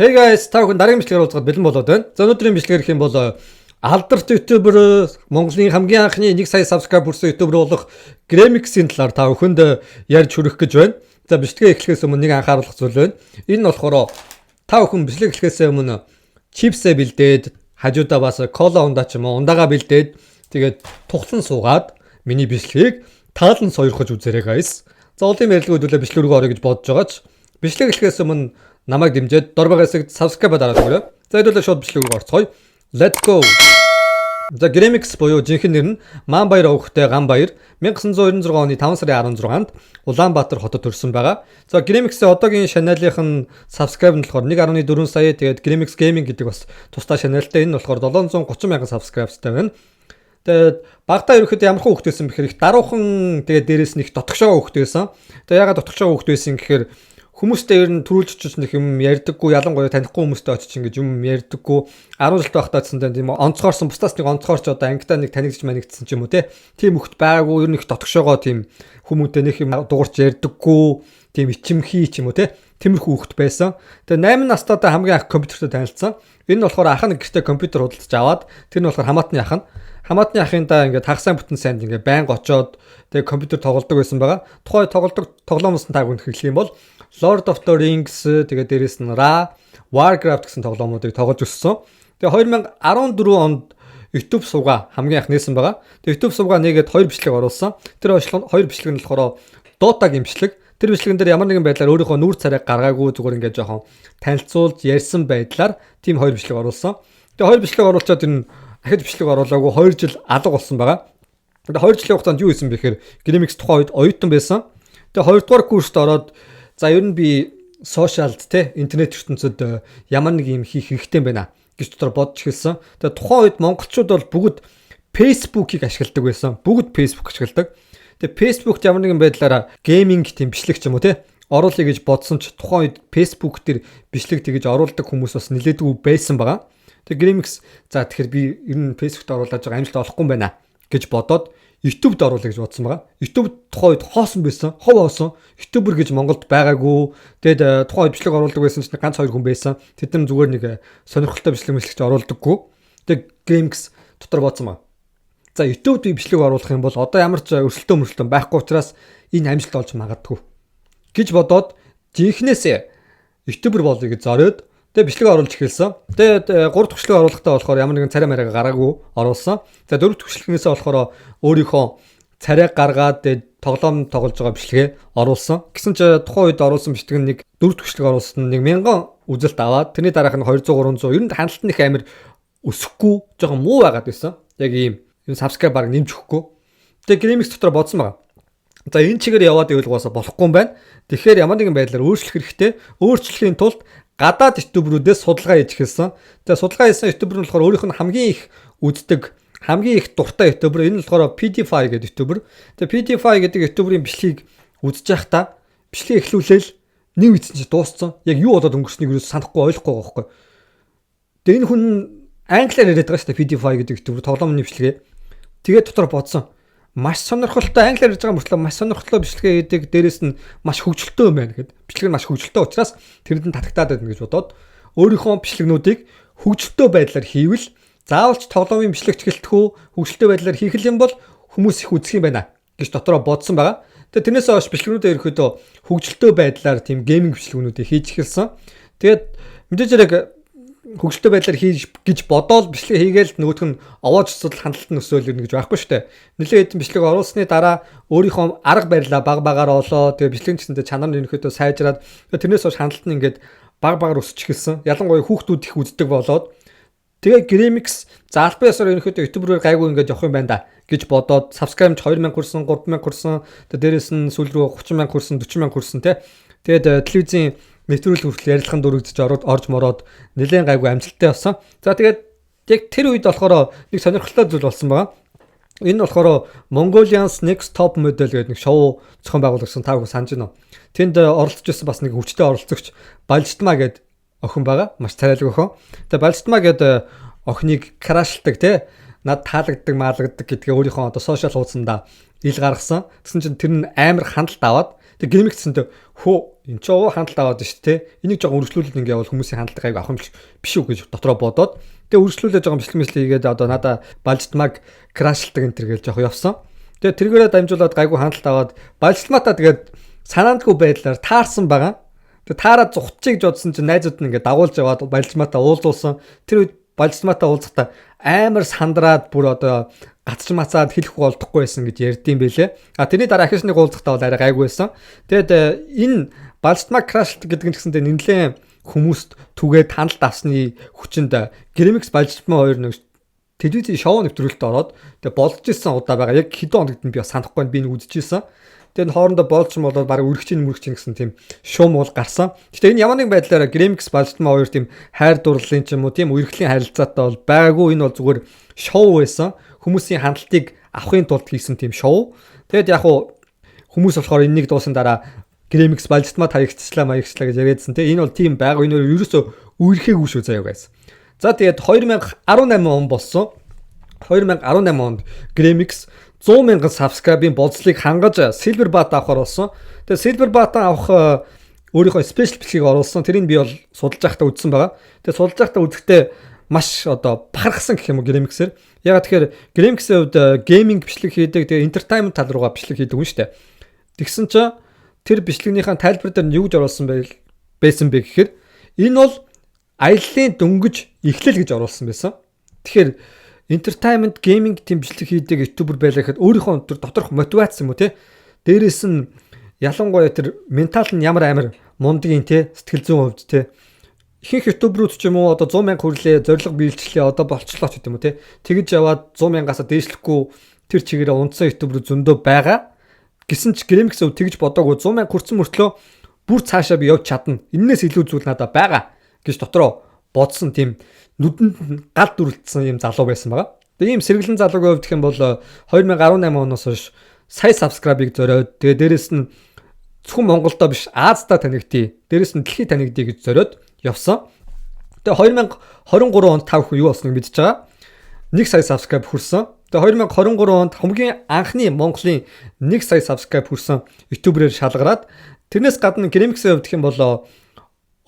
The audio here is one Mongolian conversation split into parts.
Hey guys, та бүхэн дараагийн бичлэгээр уулзахад бэлэн болоод байна. За, өнөөдрийн бичлэгээр гэх юм бол алдарт YouTuber, Монголын хамгийн анхны 1 сая subscribe хүрсэн YouTuber болох Gremix-ийн талаар та бүхэнд ярьж хүргэх гэж байна. За, бичлэгээ эхлэхээс өмнө нэг анхааруулах зүйл байна. Энэ нь болохоор та бүхэн бичлэг эхлэхээс өмнө чипсээ бэлдээд, хажуудаа бас кола ундаа ч юм уу ундаага бэлдээд, тэгээд тухлан суугаад миний бичлэгийг таалан сойрхож үзээрэй, guys. За, олон ярилцлага хэдүүлээ бичлэг рүү орё гэж бодож байгаа ч бичлэг эхлэхээс өмнө намайг дэмжиж дор байгаа хэсэгт subscribe дараад өгөөрэй. За, хэдүүлээ шууд бичлэг рүү орцгоё. Let's go. За, Gremix буюу жинхэнэ нэр нь Маанбаяр Овгтой Ганбаяр, 1996 оны 5 сарын 16-нд Улаанбаатар хотод төрсэн байгаа. За, Gremix-ийн одоогийн channel-ийнх нь subscribe нь болохоор 1.4 сая. Тэгээд Gremix Gaming гэдэг бас тусдай channel-тай, энэ нь болохоор 730 мянган subscribe-тай байна. Тэгээд багадаа ерөөхдөө ямар хүүхэд байсан бэхээр их даруухан, тэгээд дээрэс нь их дотгошоо хүүхэд байсан. Тэгээд яагаад дотгошоо хүүхэд байсан гэхээр хүмүүстэй ер нь түрүүлж очиж нэг юм ярьдаггүй, ялангуяа танихгүй хүмүүстэй очиж ингэж юм ярьдаггүй. 10 жил байхдаа ч гэсэн тийм онцгойрсон, бусдаас нэг онцгойрч одоо ангидаа нэг танигдж манигдсан ч юм уу те. Тийм хүүхэд байгаагүй, ер нь их дотгошоогоо тийм хүмүүнтэй нэг юм дуурч ярьдаггүй, тийм ичимхий ч юм уу те. Тиймэрхүү хүүхэд байсан. Тэгээ 8 настайдаа хамгийн анх компьютертэй танилцсан. Энэ нь болохоор ах нь гэртээ компьютер худалдаж аваад, тэр нь болохоор хамаатны ах нь. Хамаатны ахындаа ингээд хагас сайн бүтэн сайнд ингээд байнга очоод, тэгээ компьютер тоглодог байсан байгаа. Тухайн тоглодог тоглоомоос нь та бүхэн хэлэх юм бол Lord of the Rings, тэгээ дээрэс нь Ra, Warcraft гэсэн тоглоомуудыг тоглож өссөн. Тэгээ 2014 онд YouTube сувгаа хамгийн анх нээсэн байгаа. Тэгээ YouTube сувгаа нээгээд хоёр бичлэг оруулсан. Тэр хоёр бичлэг нь болохоор Dota-гийн бичлэг. Тэр бичлэгэн дээр ямар нэгэн байдлаар өөрийнхөө нүүр царайг гаргаагүй, зүгээр ингээд жоохон танилцуулж ярьсан байдлаар тийм хоёр бичлэг оруулсан. Тэгээ хоёр бичлэг оруулчаад энэ ахиж бичлэг оруулаагүй 2 жил алга болсон байгаа. Тэгээ 2 жилийн хугацаанд юу хийсэн бэ гэхээр Gremix тухайн үед оюутан байсан. Тэгээ 2 дугаар курст ороод, за, ер нь би social-д те, интернет ертөнцид ямар нэг юм хийх хэрэгтэй юм байна гэж дотор бодож эхэлсэн. Тэгээ тухайн үед монголчууд бол бүгд Facebook-ийг ашигладаг байсан. Бүгд Facebook ашигладаг. Тэгээ Facebook-т ямар нэгэн байдлаараа gaming тийм бичлэг ч юм уу те оруулъя гэж бодсон ч тухайн үед Facebook дээр бичлэг тэгэж оруулдаг хүмүүс бас нэлээдгүй байсан байгаа. Тэгээ Gremix, за, тэгэхээр би ер нь Facebook-т оруулаад байгаа амжилт олохгүй юм байна гэж бодоод YouTube-д оруулъя гэж бодсон байгаа. YouTube тухайн үед хоосон байсан. Хов хоосон. YouTuber гэж Монголд байгаагүй. Тэгээд тухайн үед бичлэг оруулдаг байсан чинь ганц хоёр хүн байсан. Тэд нар зүгээр нэг сонирхолтой бичлэг мэтлэгч оруулдаггүй. Тэгээд Gremix дотор бодсон байна. За, YouTube-д би бичлэг оруулах юм бол одоо ямар ч өрсөлдөөн мөрсөлдөөн байхгүй учраас энэ амжилт олж магадгүй гэж бодоод жинхнээсээ YouTuber болъё гэж зориод, тэгээ бичлэг оруулж эхэлсэн. Тэгээд 3 дахь бичлэг оруулахдаа болохоор ямар нэгэн царай марайг гараагүй оруулсан. За, 4 дахь бичлэгнээсээ болохоор өөрийнхөө царайг гаргаад, тэгээд тоглоом тоглож байгаа бичлэгээ оруулсан. Гэсэн чи тухайн үед оруулсан бичлэг нь нэг 4 дахь бичлэг оруулсан нэг 1000 үзэлт аваад, тэрний дараах нь 200, 300, ер нь хяналт нь их амар өсөхгүй, жоохон муу байгаад байсан. Яг ийм юм subscribe баг нэмж өгөхгүй. Тэгээ Gremix дотор бодсон байгаа. За, энэ чигээр яваад ивэл угаасаа болохгүй юм байна. Тэгэхээр ямар нэгэн байдлаар өөрчлөх хэрэгтэй. Өөрчлөхийн тулд гадаад YouTuber-үүдээс судалгаа хийж эхэлсэн. Тэгээ судалгаа хийсэн YouTuber нь болохоор өөрийнх нь хамгийн их үздэг, хамгийн их дуртай YouTuber. Энэ нь болохоор PewDiePie гэдэг YouTuber. Тэгээ PewDiePie гэдэг YouTuber-ийн бичлэгийг үзэж байхдаа бичлэгийг эхлүүлээл нэг үзсэн чи дууссан. Яг юу болоод өнгөрснийг юус санахгүй, ойлгохгүй байгаа байхгүй. Тэгээ энэ хүн англиар яриад байгаа шүү дээ, PewDiePie гэдэг YouTuber тоглоомны бичлэгээ. Тэгээд дотор бодсон, маш сонирхолтой, англиар ярьж байгаа мөртлөө маш сонирхолтой бичлэгээ хийдэг, дээрэс нь маш хөгжилтэй юм байна гэд. Бичлэг нь маш хөгжилтэй учраас тэрэнд нь татагтаад байна гэж бодоод өөрийнхөө бичлэгнүүдийг хөгжилтэй байдлаар хийвэл, заавал ч тоглоомын бичлэгч гэлтгүү, хөгжилтэй байдлаар хийх юм бол хүмүүс их үзэх юм байна гэж дотроо бодсон байгаа. Тэгээ тэрнээс хойш бичлэгнүүдээ ерөөхдөө хөгжилтэй байдлаар тийм gaming бичлэгнүүдийг хийж эхэлсэн. Тэгээд мэдээж хэрэг хөгжилтэй байдлаар хийж гэж бодоол бичлэг хийгээл нөгөөх нь овоож цэцэл хяналт нь өсөөл ирнэ гэж байхгүй шүү дээ. Нэлээд хэдэн бичлэг оруулсны дараа өөрийнхөө арга барилаа баг багаар олоо. Тэгээ бичлэг гэсэндээ чанар нь ерөнхийдөө сайжраад, тэрнээс хойш хяналт нь ингээд баг багаар өсөж эхэлсэн. Ялангуяа хүүхдүүд их үздэг болоод, тэгээ Gremix, за, албан ёсоор ерөнхийдөө YouTuber-ээр гайгүй ингээд явах юм байна да гэж бодоод subscribe 2000 хүрсэн, 3000 хүрсэн. Тэгээ дээрэс нь сүүл рүү 30,000 хүрсэн, 40,000 хүрсэн те. Тэгээд телевизийн нэвтрүүлэг хүртэл ярилцлаганд өргөдөж ороод орж мороод нэлээд гайгүй амжилттай болсон. За, тэгээд яг тэр үед болохоор нэг сонирхолтой зүйл болсон байгаа. Энэ нь болохоор Mongolians Next Top Model гэдэг нэг шоу зохион байгуулагдсан, та бүхэн санаж байна уу? Тэнд оролцож байсан бас нэг хүчтэй оролцогч Балжтмаа гэдэг охин байгаа. Маш царайлаг охин. Тэгээ Балжтмаа гэдэг охиныг crush-лдаг те, над таалагддаг маалагддаг гэдгээ өөрийнхөө одоо social хуудсандаа ил гаргасан. Тэгсэн чинь тэр нь амар хяналт аваад Тэгээ Grimix-д хөө эн чи овоо хандлт аваад шүү дээ. Энийг жоохон үргэлжлүүлээд ингээ явбал хүмүүсийн хандлтыг айгүй авах юм биш үү гэж дотроо бодоод, тэгээ үргэлжлүүлээд жоохон бичлэг мэтлэг хийгээд, одоо надаа Балжтмаг crush-лдаг энэ төр гэж жоохон явсан. Тэгээ тэргээрээ дамжуулаад гайгүй хандлт аваад, Балжтматаа тэгээд санаандгүй байдлаар таарсан байгаа. Тэгээ таараа зугтчих гэж бодсон чинь найзууд нь ингээ дагуулж яваад Балжтматаа уулзуулсан. Тэр үед Балжтматаа уулзахдаа амар сандраад, бүр одоо гацч мацаад хэлэх болдохгүй байсан гэж ярьдсан бэлээ. А тэрний дараа ахиж нэг уулзахдаа бол арай гайгүй байсан. Тэгээд энэ Балжтмаг crush гэдэг нь гэсэндээ нэлээд хүмүүст түгээд хандлт авсны хүчинд Grimix, Балжтмаа хоёр нэг телевизийн шоу нэвтрүүлэлт ороод тэгээ болж исэн удаа байгаа. Яг хэдэн хоногт нь би бас санахгүй, би нэг үзчихсэн. Тэгээ хоорондоо болж болоод баг үргэж мөргөж гэсэн тийм шуум бол гарсан. Гэтэ энэ ямар нэгэн байдлаар Grimix, Балжтмаа хоёр тийм хайр дурлалын ч юм уу, тийм үерхлийн харилцаатай бол байгаагүй. Энэ бол зүгээр шоу байсан. Хүмүүсийн хандлтыг авахын тулд хийсэн тийм шоу. Тэгээд яг уу хүмүүс болохоор энэнийг дуусан дараа Grimix Балжтмаа таягдчлаа маягчлаа гэж яриадсан тийм. Энэ бол тийм байгаа. Энэ ерөөсөө үерхээгүй шүү заяа, guys. За, тэгээд 2018 он болсон. 2018 онд Grimix 100 мянган subscribe-ийн болцлыг хангаж Silver Button авахар болсон. Тэгээд Silver Button авах өөрийнхөө special бичлэгийг оруулсан. Тэрийг би бол судалж байхдаа үзсэн байгаа. Тэгээд судалж байхдаа үзэхдээ маш одоо бахархсан гэх юм уу Grimix-ээр. Ягаад тэгэхээр Grimix-ийн хувьд gaming бичлэг хийдэг, тэгээд entertainment тал руугаа бичлэг хийдэг юм шүү дээ. Тэгсэн чинь тэр бичлэгнийхээ тайлбар дээр нь юу гэж оруулсан байсан бэ гэхээр энэ бол аяллаа дөнгөж эхлэл гэж оруулсан байсан. Тэгэхээр entertainment, gaming тийм бичлэг хийдэг YouTuber байлаа гэхэд өөрийнхөө тэр доторх мотивац юм уу, те. Дээрээс нь ялангуяа тэр ментал нь ямар амар мундгийн, те, сэтгэл зүйн хувьд, те. Ихэнх YouTuber-ууд ч юм уу одоо 100 мянга хүрлээ, зорилго биелчлээ, одоо болчлоо ч гэдэг юм уу, те. Тэгж яваад 100 мянгаас дээшлэхгүй тэр чигээрээ унтсан YouTuber зөндөө байгаа. Гэсэн ч Grimix өв тэгж бодоогүй, 100 мянга хүрсэн мөртлөө бүр цаашаа би явж чадна. Эннээс илүү зүйл надад байгаа гэж дотроо бодсон, тийм нүдэнд гал дүрлцсэн юм залуу байсан байгаа. Тэгээ ийм сэргэлэн залуугийн хувьд гэх юм бол 2018 оноос хойш сая subscribe-ыг зориод, тэгээ дээрэс нь зөвхөн Монголдо биш, Азда танигдъя. Дээрэс нь дэлхийд танигдъя гэж зориод явсан. Тэгээ 2023 онд та бүхэн юу болсныг мэдж байгаа. 1 сая subscribe хүрсэн. Тэгээ 2023 онд хамгийн анхны Монголын 1 сая subscribe хүрсэн YouTuber-ээр шалгараад, тэрнээс гадна Grimix-ийн хувьд гэх юм бол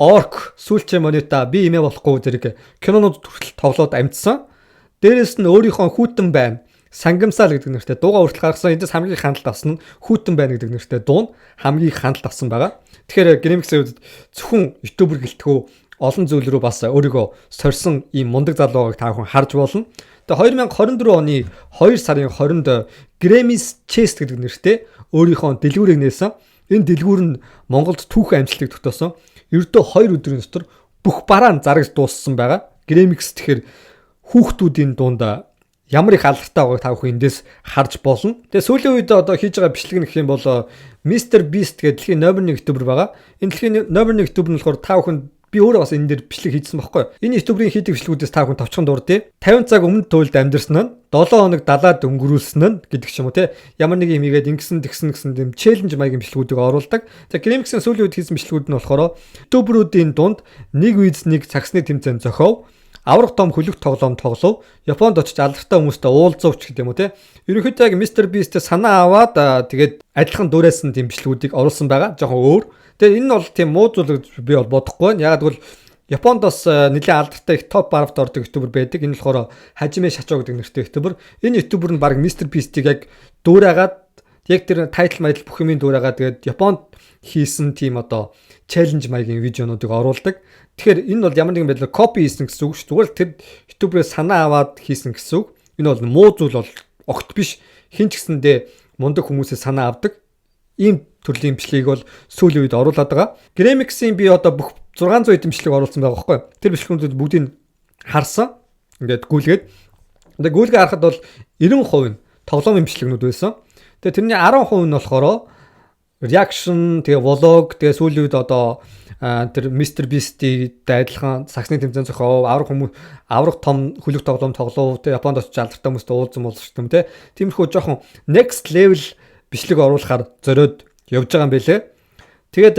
Orc, Сүүлчээ Монета, би имээ болохгүй зэрэг кинонууд хүртэл тоглоод амжсан. Дээрээс нь өөрийнхөө Хүйтэн байна, Сангамсаал гэдэг нэртэй дуугаа хүртэл гаргасан. Эндээс хамгийн их хандлт авсан нь Хүйтэн байна гэдэг нэртэй дуу нь хамгийн их хандлт авсан байгаа. Тэгэхээр Grimix-ийн хувьд зөвхөн YouTuber гэлтгүү олон зүйл рүү бас өөрийгөө сорьсон ийм мундаг залуу байгааг та бүхэн харж болно. Тэгээ 2024 оны 2 сарын 20-нд Grammys Chest гэдэг нэртэй өөрийнхөө дэлгүүрийг нээсэн. Энэ дэлгүүр нь Монголд түүхэн амжилтыг тогтоосон. Ердөө 2 өдрийн дотор бүх бараа нь зарагд дууссан байгаа. Grimix тэгэхээр хүүхдүүдийн дунд ямар их алдартай байгааг та бүхэн эндээс харж болно. Тэгээ сүүлийн үед одоо хийж байгаа бичлэг нь гэх юм бол Mr Beast гэдэг дэлхийн номер 1 YouTuber байгаа. Энэ дэлхийн номер 1 YouTuber нь болохоор та бүхэн, би өөрөө бас энэ дээр бичлэг хийжсэн байхгүй. Энэ YouTuber-ийн хийдэг бичлэгүүдээс та бүхэн товчхон дурдъя. 50 цаг өмнө туйлд амьдарсан нь, 7 хоног далаад өнгөрүүлсэн нь гэдэг ч юм уу, те. Ямар нэг юм хийгээд ингэсэн тэгсэн гэсэн тийм challenge маягийн бичлэгүүдийг оруулдаг. За, Grimix-ийн сүүлийн үед хийсэн бичлэгүүд нь болохоор YouTuber-уудын дунд нэг виз нэг цагсны тэмцээн зохиов, аврах том хөлөг тоглоом тоглов, Японд очиж алдартай хүмүүстэй уулзав ч гэдэг юм уу, те. Ерөнхийдөө яг Mr Beast-тэй санаа аваад, тэгээд адилхан дүүрээсэн тийм бичлэгүүдийг оруулсан байгаа. Жохон өөр. Тэгээд энэ нь бол тийм муу зүйл гэж би бол бодохгүй байна. Ягаад гэвэл Японд бас нэлээд алдартай их топ 10-д ордог YouTuber байдаг. Энэ болохоор Хажиме Шачо гэдэг нэртэй YouTuber. Энэ YouTuber нь баг Mr Beast-ийг яг дүүрээгаад, яг тэр title маятал бүх юмын дүүрээгаад, тэгээд Японд хийсэн тийм одоо challenge маягийн видеонуудыг оруулдаг. Тэгэхээр энэ бол ямар нэгэн байдлаар copy хийсэн гэсэн үг ш. Зүгээр л тэр YouTuber-ээс санаа аваад хийсэн гэсэн үг. Энэ бол муу зүйл бол огт биш. Хэн ч гэсэндээ мундаг хүмүүсээс санаа авдаг. Ийм төрлийн бичлэгийг бол сүүлийн үед оруулаад байгаа. Grimix-ийн би одоо бүх 600 хэдэн бичлэг оруулсан байгаа байхгүй. Тэр бичлэгүүдүүд бүгдийг харсан. Ингээд гүйлгээд. Тэгээ гүйлгээ харахад бол 90% нь тоглоомын бичлэгнүүд байсан. Тэгээ тэрний 10% нь болохоор reaction, тэгээ vlog, тэгээ сүүлийн үед одоо тэр Mr Beast-тэй адилхан сагсны тэмцээн зохиов, аврах хүмүүс аврах том хөлөг тоглоом тоглов, тэгээ Японд очиж алдартай хүмүүстэй уулзсан боловч юм, те. Тиймэрхүү жоохон next level бичлэг оруулахаар зориод явж байгаа юм байлээ. Тэгээд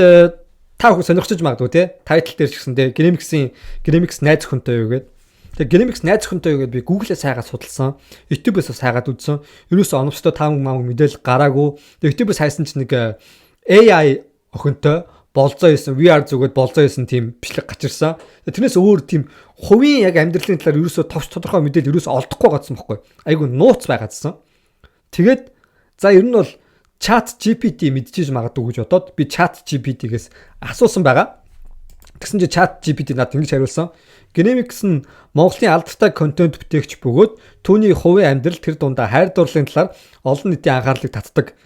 та бүхэн сонирхож магадгүй, те. Title дээр ч гэсэн те, Grimix-ийн Grimix найз охинтой юу гэдэг. Тэгээ Grimix найз охинтой юу гэдээ би Google-ээс хайгаад судалсан. YouTube-ээс бас хайгаад үзсэн. Ерөөсөө оновчтой таамаг маамаг мэдээлэл гараагүй. Тэгээ YouTube-ээс хайсан чинь нэг AI охинтой болзоо хийсэн, VR зүгээд болзоо хийсэн тийм бичлэг гачирсан. Тэрнээс өөр тийм хувийн яг амьдралын талаар ерөөсөө товч тодорхой мэдээлэл ерөөсөө олдохгүй байгаадсан байхгүй. Айгу нууц байгаадсан. Тэгээд за ер нь бол Chat GPT мэдчихэж магадгүй гэж бодоод би Chat GPT-гээс асуусан байгаа. Тэгсэн чинь Chat GPT надад ингэж хариулсан. Gnemix нь Монголын алдартай контент бүтээгч бөгөөд түүний хувийн амьдрал, тэр дундаа хайр дурлалын талаар олон нийтийн анхаарлыг татдаг.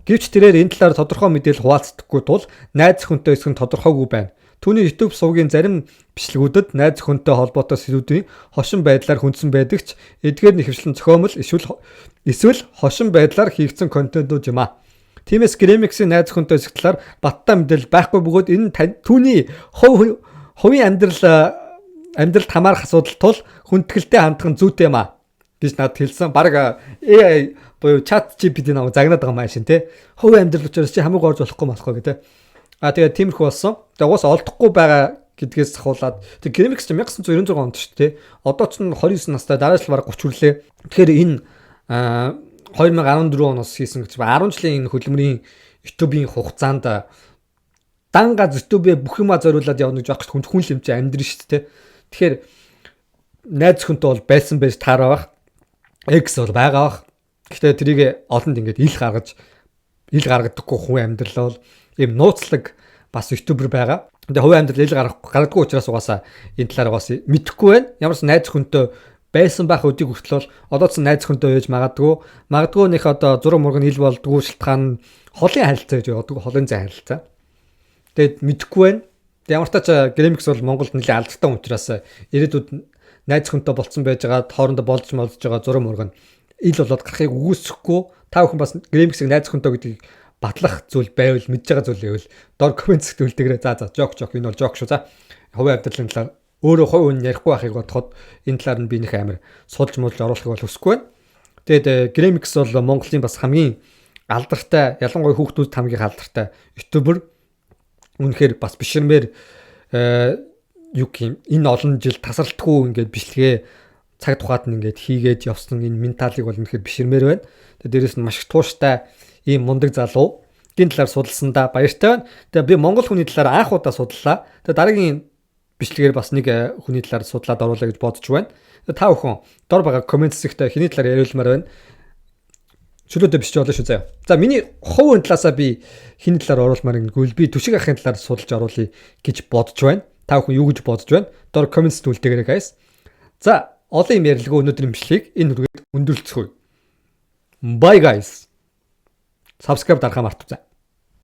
Гэвч тэрээр энэ талаар тодорхой мэдээлэл хуваалцдаггүй тул найз охинтой эсэх нь тодорхойгүй байна. Түүний YouTube сувгийн зарим бичлэгүүдэд найз охинтой холбоотой сэдвүүдийн хошин байдлаар хөндсөн байдаг ч эдгээр нь ихэвчлэн зохиомл эсвэл хошин байдлаар хийгдсэн контентууд юм а. Тиймээс Gnemix-ийн найз охинтой эсэх талаар баттай мэдээлэл байхгүй бөгөөд энэ түүний хувийн амьдралд хамаарах асуудал тул хүндэтгэлтэй хандах нь зүйтэй юм а гэж надад хэлсэн. Бараг AI буюу Chat GPT намайг загнаад байгаа юм шин те. Хувийн амьдрал учраас чи хамаагүй орж болохгүй болохгүй гэдэг. А тэгээд тиймэрхүү болсон. Тэгээд угаас олдохгүй байгаа гэдгээс ахуулаад тэг Gnemix 1996 онд шүү дээ. Одоо ч 29 настай, дараа жил бараг 30 хүрлээ. Тэгэхээр энэ 2014 оноос хийсэн гэж 10 жилийн энэ хөдөлмөрийн YouTube-ийн хугацаанд данга YouTube-ээ бүх юма зориулаад явна гэж байх хүн хүн л юм чи амьдрын шүү дээ. Тэгэхээр найз охинтой бол байсан байж таараа бах. Ex бол байгаа бах. Гэхдээ тэрийг олонд ингээд ил гаргадаггүй хүн амьдрал бол ийм нууцлаг бас YouTuber байгаа. Тэгээ хувийн амьдрал ил гаргадаггүй учраас угаасаа энэ талаар угаасаа мэдэхгүй байна. Ямар ч найз охинтой байсан байх өдийг хүртэл бол одоо ч найз охинтой байж магадгүй. Магадгүй нөх одоо зураг мураг нь ил болдгоо шалтгаан холын харилцаа гэж явдаг. Холын зай харилцаа. Тэгээд мэдэхгүй байна. Тэг ямар ч тач Gnemix бол Монголд нэлээд алдартай учраас ирээдүйд найз охинтой болцсон байж байгаа, хоорондоо болж молдож байгаа зураг мураг нь ил болоод гарахыг үгүйсэхгүй. Та бүхэн бас Gnemix-ийг найз охинтой гэдгийг батлах зүйл байвал, мэдж байгаа зүйл байвал дор comment хэсэгт үлдээгээрэй. За, joke joke, энэ бол joke шүү. За, хувийн амьдралын талаар өөрөө хувь хүн ярихгүй байхыг бодоход энэ талаар нь би нэг амар судалж муудалж оруулахыг бол хүсэхгүй байна. Тэгээд Gnemix бол Монголын бас хамгийн алдартай, ялангуяа хүүхдүүд хамгийн алдартай YouTuber. Үнэхээр бас биширмээр юу гэх юм, энэ олон жил тасралтгүй ингээд бичлэгээ цаг тухайд нь ингээд хийгээд явсан энэ менталыг бол үнэхээр биширмээр байна. Тэгээд дээрэс нь маш их тууштай ийм мундаг залуу. Энэ талаар судалсандаа баяртай байна. Тэгээ би монгол хүний талаар анх удаа судлаа. Тэгээ дараагийн бичлэгээр бас нэг хүний талаар судлаад оруулаа гэж бодож байна. Тэгээ та бүхэн дор байгаа comment хэсэгт хэний талаар яриулмаар байна? Чөлөөдөө бичиж болно шүү заяа. За, миний хувь талаасаа би хэний талаар оруулмаар гэвэл би Түшиг ахын талаар судалж оруулъя гэж бодож байна. Та бүхэн юу гэж бодож байна? Дор comment үлдээгээрэй, guys. За, олон юм ярилгүй өнөөдрийн бичлэгийг энэ хүргээд өндөрлөцгөөе. Bye, guys. Subscribe дарахаа мартавцаа.